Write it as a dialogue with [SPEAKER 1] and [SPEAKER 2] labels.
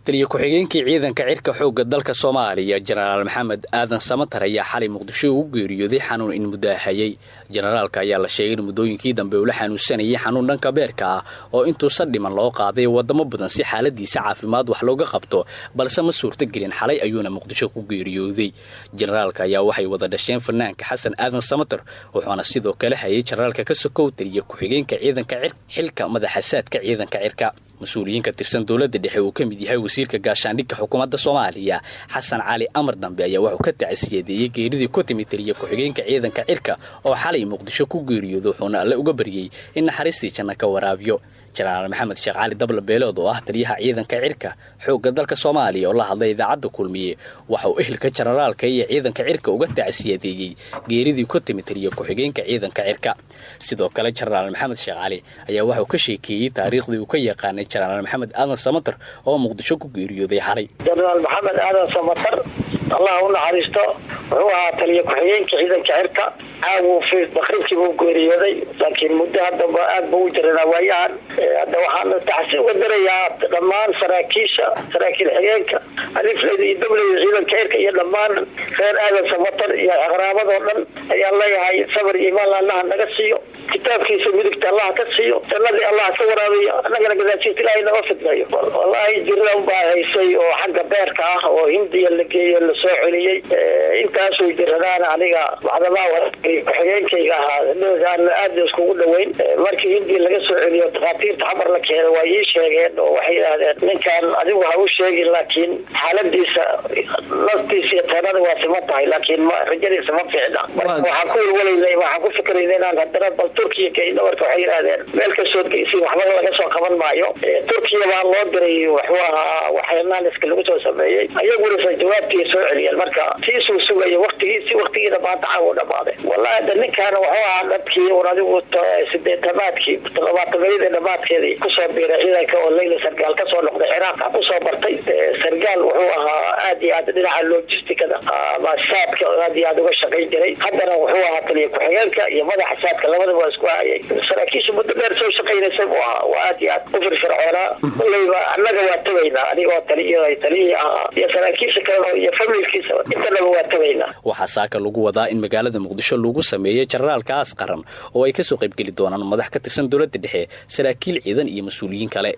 [SPEAKER 1] Taliya ku-xigeenkii ciidanka cirka xoogga dalka Soomaaliya, Jenaraal Maxamed Aadan Samatar, ayaa xalay Muqdisho ugu geeriyooday xanuun in muddaahayay. Jenaraalka ayaa la sheegay in muddooyinkii dambe ula xanuunsanayay xanuun dhanka beerka ah oo intuusan dhiman loo qaaday wadamo badan si xaaladiisa caafimaad wax looga qabto, balse ma suurtagelin. Xalay ayuuna Muqdisho ku geeriyooday. Jenaraalka ayaa waxay wada dhasheen fanaanka Xasan Aadan Samatar, wuxuuna sidoo kale hayay jenaraalka ka sokow taliya ku-xigeenka ciidanka cir xilka madaxa saadka ciidanka cirka. Mas-uuliyiin ka tirsan dowladda dhexe, uu ka mid yahay wasiirka gaashaandhigga xukuumadda Soomaaliya Xasan Cali Amar Dambe, ayaa wuxuu ka tacsiyadeeyey geeridii ku timid taliya ku-xigeenka ciidanka cirka oo xalay Muqdisho ku geeriyooda, wuxuuna Alle uga baryey in naxariistii janno ka waraabiyo. Jenaraal Maxamed Sheekh Cali Dable Beelood, oo ah taliyaha ciidanka cirka xoogga dalka Soomaaliya, oo la hadlay idaacadda Kulmiye, waxa uu ehelka jenaraalka iyo ciidanka cirka uga tacsiyadeeyey geeridii ku timid taliya ku-xigeenka ciidanka cirka. Sidoo kale, Jenaraal Maxamed Sheekh Cali ayaa waxauu ka sheekeeyey taariikhdii uu ka yaqaanay Jenaraal Maxamed Aadan Samatar oo Muqdisho ku geeriyooday xalay.
[SPEAKER 2] Jenaraal Maxamed Aadan Samatar, Allah u naxariisto, wuxuu ahaa taliya ku-xigeenka ciidanka cirka. Caawu maqribkii buu geeriyooday, laakiin muddo haddaba aad buu u jiranaa waayahan. Hadda waxaan taxsi uga darayaa dhammaan saraakiisha, saraakiil xigeenka, alifleyda iyo dableyda ciidanka cirka iyo dhammaan reer Aadan Samatar iyo aqraabadoo dhan ayaan leeyahay: sabar iyo imaan Allaha naga siiyo, kitaabkiisa midigta Allaha ka siiyo, jannadii Allah ka waraabiyo, annagana gadaashiisa Ilaahay naga fidnayo. Wallaahi jirra unbaa haysay oo xagga beerka ah oo Hindiya la geeyo, lasoo celiyey. Intaasuu jiradaana aniga bacdamaa ku-xigeenkayga ahaa aan aada iskugu dhaweyn. Markii Hindiya laga soo celiyo, dhakhaatiirta Xamar la keena waa ii sheegeen oo waxay yidhaahdeen: "Ninkan adigu ha u sheegin, laakiin xaaladiisa naftiisa iyo teenada waa siman tahay, laakiin rajadiisa ma fiicna." Marka waxaan ku walwalaynay, waxaan ku fikirayna inaan haddana bal Turkiya geyno. Marka waxay yidhahdeen: "Meel kastood geysi waxba laga soo qaban maayo." Turkiya baa loo diray, wuxuu ahaa waxyanaaliska lagu soo sameeyey, ayaguna sa jawaabtii soo celiyeen. Marka tiisuu sugaya waktigiisi, waktigiina maanta caawa dhamaaday. Wallahi hadda ninkan wuxuu ahaa dadkii un adigu sideetamaadkii, toddobaatamayadii dhamaadkeedii kusoo biiray ciidanka oo leyla sargaal kasoo noqday, Ciraaq kusoo bartay. Sargaal wuxuu ahaa aad iyo aad dhinaca logisticada ama saadka aad iyo aad uga shaqayn jiray. Haddana wuxuu ahaa taliya ku-xigeenka iyo madaxa saadka, labadaba waa isku hayay. Saraakiisha muddo dheer soo shaqaynaysa buu ahaa, waa aad iyo aad u firfircoonaa. Kulleyba annaga waa tagaynaa, anigoo taliy taliyihii ahaa iyo saraakiisha kalena iyo familkiisa intanaba waa tagaynaa.
[SPEAKER 1] Waxaa saaka lagu wadaa in magaalada Muqdisho lagu sameeyey jenaraalka aas qaran oo ay kasoo qaybgeli doonaan madax ka tirsan dowladda dhexe, saraakiil ciidan iyo mas-uuliyiin kale.